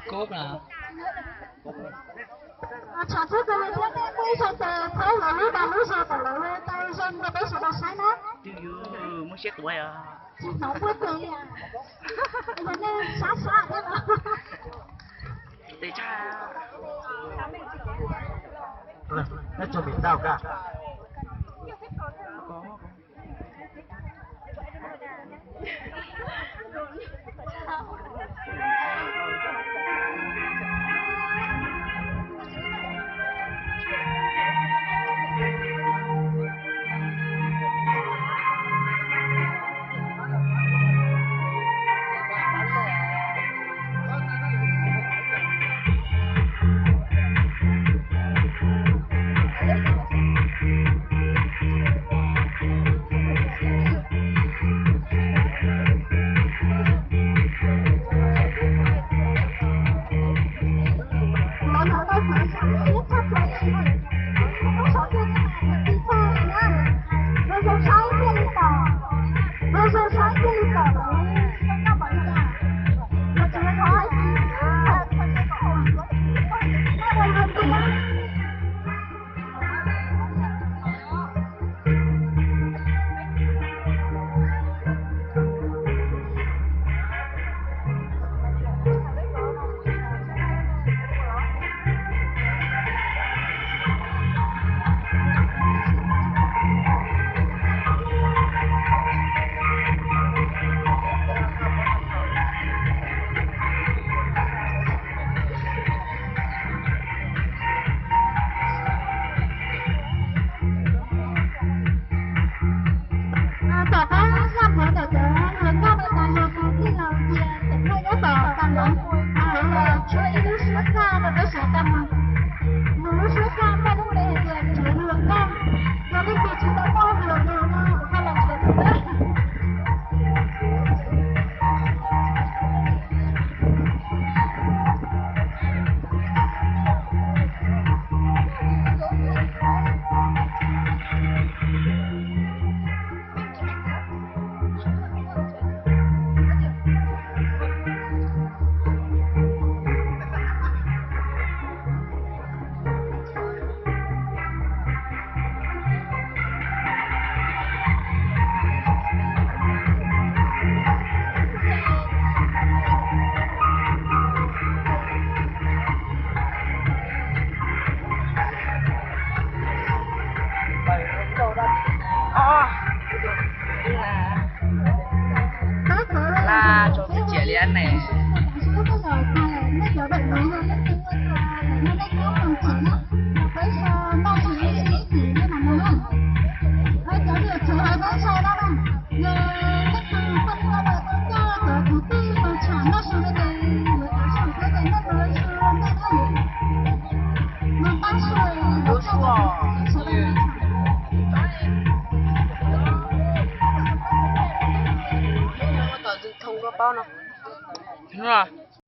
Coob na. Tshav txhua tus thiab, nej muaj ib zog tes txhawb lawv lub dag lub zog kom lawv tau zoo rau peb sawv daws saib na. Twb yog muaj siab tuav os. Tsis hnov puag tes li. Yog nej sab sab thiab los. Tes tshaj. Neb tso mim tau ka. Tom qab zaj plhuav ntawm cov hluas nkauj no tas los kuv thiaj los cia tus thawj nyob tom tas los, los tshuab ib lub suab txaj rau peb sawv daws. Nws lub suab txaj muaj lub npe hais tias Nrhiav Hluas Nkauj. Yog leej twg tsis tau muaj hluas nraug no, koj los nrhiav tau na. Laj tso txiv ciam li ne. Lub suab. Tom ntxwg thoo koj paub no.